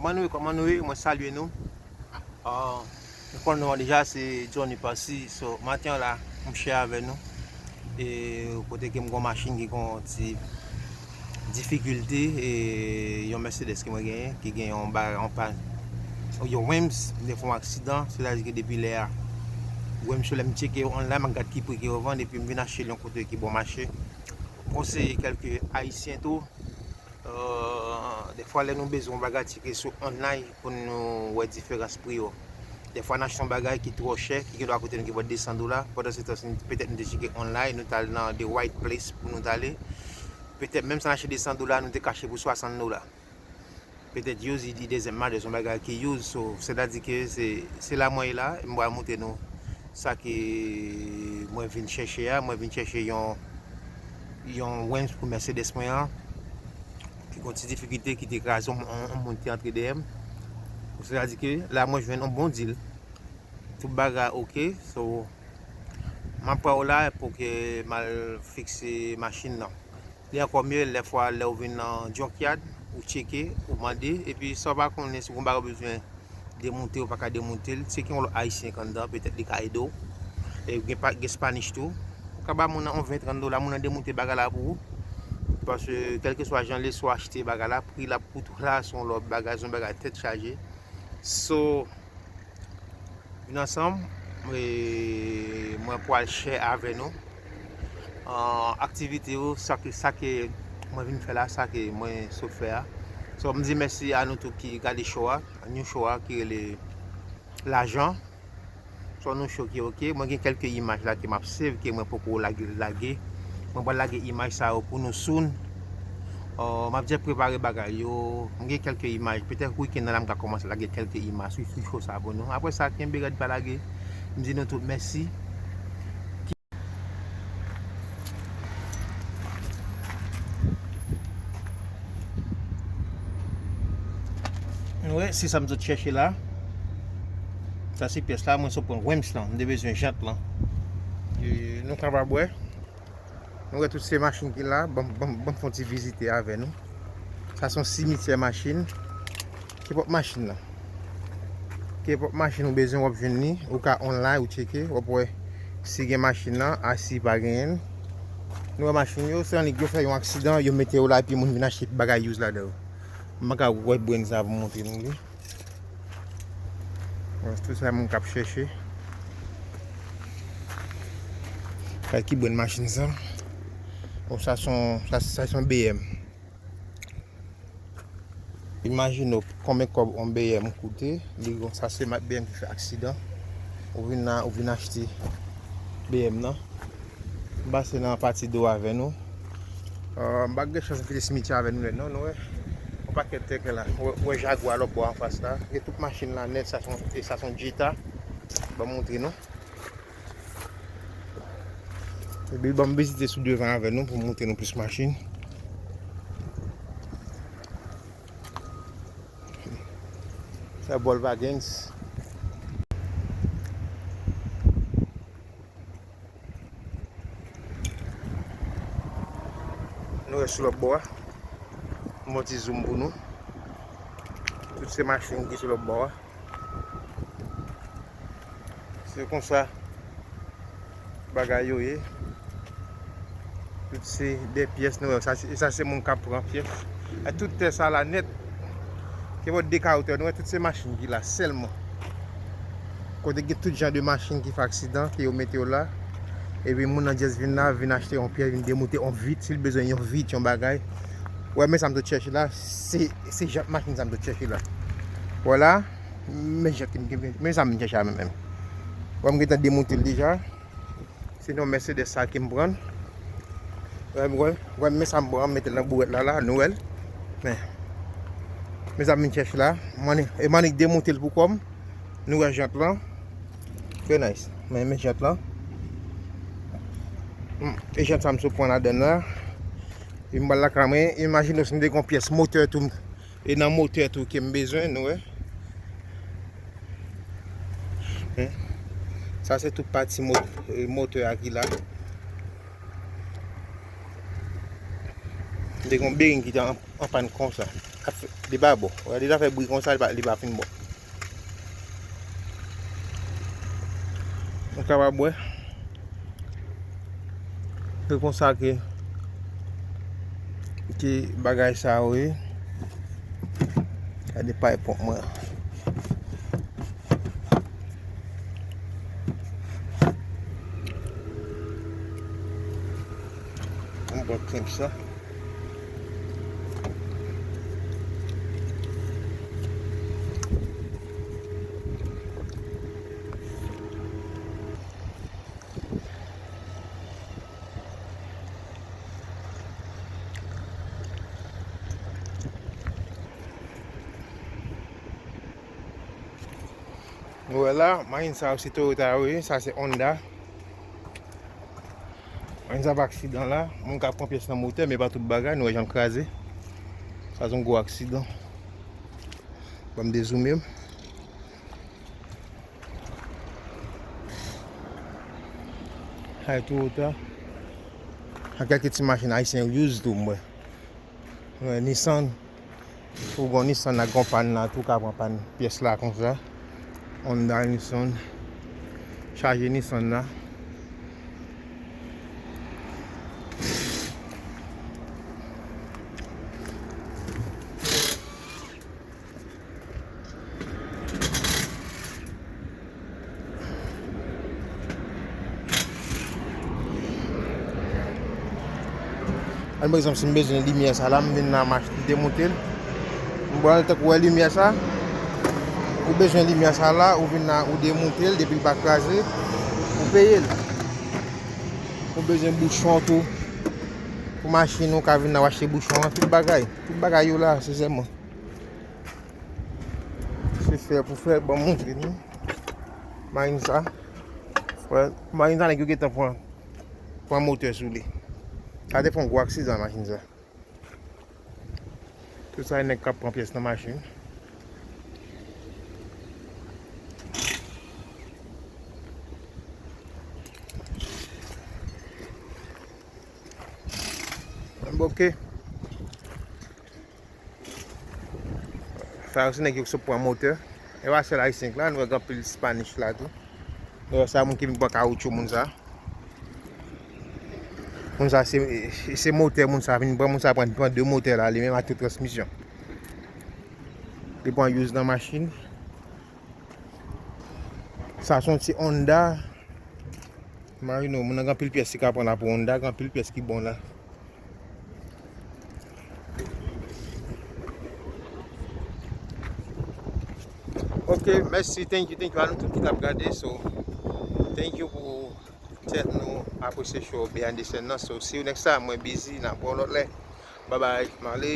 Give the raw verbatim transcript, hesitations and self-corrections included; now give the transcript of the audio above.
Kòman nou ye? Kòman nou ye? Mwen salye nou. Ah, nou konn nou an deja, se Johnny Passy. So, maten an la, m share avè nou. E kote ke m gon machin ki gon ti difikilte, e yon Mercedes ke mwen genyen, ki gen yon ba-, yon pa, yon rims, li te fè yon aksidan, sètadi ke depi lè a, rims yo lè m tcheke yo online, m ap gad ki pri ke yo vann, epi m vin achte l yon kote ki bon mache. M konseye kèlke Ayisyen tou, euh, defwa lè nou bezwen yon bagay tcheke sou online pou nou wè diferans pri yo. Defwa n achte yon bagay ki twò chè, ki gendwa koute nou ki bò de san dola, pandan se tan si petèt nou te tcheke online, nou t al nan the right place pou nou t ale. Petèt menm sa n achte de san dola, nou te ka achte pou swasant dola. Petèt used, it doesn't matter, se yon bagay ki used, so, sètadi ke se, se la mwen ye la, e m pral montre nou sa ke mwen vin chèche a. Mwen vin chèche yon, yon rims pou Mercedes mwen an, ki gon ti difikilte, ki te kraze, yon, yon, yon moun te antre dèyè m. Sètadi ke la mwen jwenn yon bon deal. Tout bagay oke, so, m ap pran w la pou ke m al fikse machin nan. Li ankò mye lè fwa lè w vin nan junkyard, ou tcheke, ou mande, epi sa w pa konnen si w gon bagay w bezwen demoute, ou pa ka demoute l, tcheke yon lòt Ayisyen k anndan, petèt li ka ede w. E gen pa, gen Spanish tou. Ou ka ba moun nan yon ven, trant dola, moun nan demoute bagay la pou ou. Paske kèlkeswa jan l ye, si w achte bagay la, pri l ap koute w la, se yon lòt bagay, se yon bagay tèt chaje. So, vin ansanm, e, mwen pral share avè nou, ah, aktivite yo, sa ke, sa ke mwen vin fè la, sa ke mwen sot fè a. So, m di mèsi a nou tout ki gade show a, new show a ki rele Lajan. So, nou show ki oke. Mwen gen kèlke imaj la ke m ap save, ke mwen poko lage, lage. Mwen pral lage imaj sa yo pou nou soon. Oh, m ap just prepare bagay yo. Mwen gen kèlke imaj. Petèt weekend nan la m ka kòmanse lage kèlke imaj sou, sou show sa pou nou. Apre sa, kenbe rèd pa lage. M di nou tout mèsi. Nou wè, se sa m sot chèche la. Sa se pyès la, mwen sot pran rims lan. M te bezwen jant lan. E nou kapab wè. Nou wè tout se machin ki la, ban, ban, ban m fè yon ti vizite avè nou. Sa se yon simityè machin. Kenpòt machin nan. Kenpòt machin ou bezwen, w ap jwenn li. Ou ka online, ou tcheke, w ap wè si gen machin nan, a si pa genyen l. Nou wè machin yo, se annik yo fè yon aksidan, yo mete yo la, epi moun vin achte bagay used ladan yo. M pa ka wè brand sa pou montre nou li. Bon, tout sa moun k ap chèche. Gad ki brand machin sa. Bon, sa se yon, sa, sa se yon B M. Imajine w konbyen kòb yon B M koute. Li gon, sa se mak B M ki fè aksidan. Ou vin la, ou vin achte B M nan. M pase nan pati do avè nou. Euh, m pa gen chans m kite simityè avè nou nèt non, nou wè. Yon pakèt tèkè la. Ou wè, ou wè Jaguar lòt bò anfas la. Gen tout machin la nèt, sa se yon, e sa se yon Jetta. Ban m montre nou. Epi ban m vizite sou devan avè nou pou m montre nou plis machin. Sa Volkswagen. Nou wè sou lòt bò a. M fè yon ti zoom pou nou. Tout se machin ki sou lòt bò a. Se konsa bagay yo ye. Tout se de pyès nou wè. Sa se, sa se moun k ap pran pyès. E tout tè sa la nèt. Ke bò de ka otè nou wè tout se machin ki la sèlman. Kote gen tout jan de machin ki fè aksidan, ke yo mete yo la. Epi moun nan just vin la, vin achte yon pyès, vin demonte yon vit, si l bezwen yon vit, yon bagay. Wè, men sa m sot chèche la, se, se jan machin sa m sot chèche la. Vwala, men jan ki m, men sa m chèche la menm, menm. Wè, m gentan demonte l deja. Se yon Mercedes sa ke m pran. Wè, wè, wè, men sa m pran, mete l nan bourèt la, la, nou wè l. Men, men sa m vin chèche la. M annik, e m annik demonte l pou kò m. Nou wè jant lan. Trè nice. Men, men jant lan. Hmm, e jant sa m sot pran ladann la. E m pral lakay mwen. Imajine w si m te gon pyès motè tou. E nan motè tou ke m bezwen, nou wè. Hein? Sa se tout pati mo-, e, motè a ki la. M te gon bearing ki te an, an pàn konsa. K ap fè, Li pa bon. Wè, li ta fè bri konsa, li pa, li pa fin bon. Nou kapab wè. Se konsa ke, ke bagay sa yo ye. Gade pay ponp mwen. Yon bòt klenk sa. Nou wè la, machin sa yo se Toyota yo ye, sa se Honda. Machin sa pa aksidan la, moun ka pran pyès nan motè, men pa tout bagay, nou wè jan l kraze. Sa se yon gwo aksidan. Ban m dezoome m. Sa e Toyota. Ak kèk ti machin ayisyen use tou, m wè. Wè, Nissan. Fougò Nissan nan gon pàn la tou, ka pran pàn pyès la konsa. Honda Nissan. Chaje Nissan la. An, pa egzanp, si m bezwen limyè sa la, m vin nan mach-, m demonte l. M pral tankou wè limyè sa. Ou bezwen limyè sa la, ou vin nan, ou demonte l, depi l pa kraze, ou peye l. Ou bezwen bouchon tou. Pou machin, ou ka vin nan, w achte bouchon an, tout bagay. Tout bagay yo la, sensèman. Se fè pou fè, ban m montre nou. Machin sa. Wè, machin sa, nèg yo gentan pran, pran motè sou li. Sa te fè yon gwo aksidan, machin sa. Tout sa, nèg k ap pran pyès nan machin. Ok. Sa yo se nèg yo ki sot pran motè. E pa sèl ayisyen k la, nou wè gen anpil Spanish la tou. Nou wè sa moun ki vin pran kawotchou moun sa. Moun sa se, se motè moun sa vin pran, moun sa pran, pran de motè la, li menm ak tout transmisyon. Li pran use nan machin. Sa se yon ti Honda. Marino, moun nan gen anpil pyès ki ka pran la pou Honda, gen anpil pyès ki bon la. Ok, mèsi, thank you, thank you a nou tout ki t ap gade. So, thank you pou tèt nou apresye show behind the scene nan. So, see you next time. Mwen busy, n ap wè yon lòt lè. Bye bye, m ale.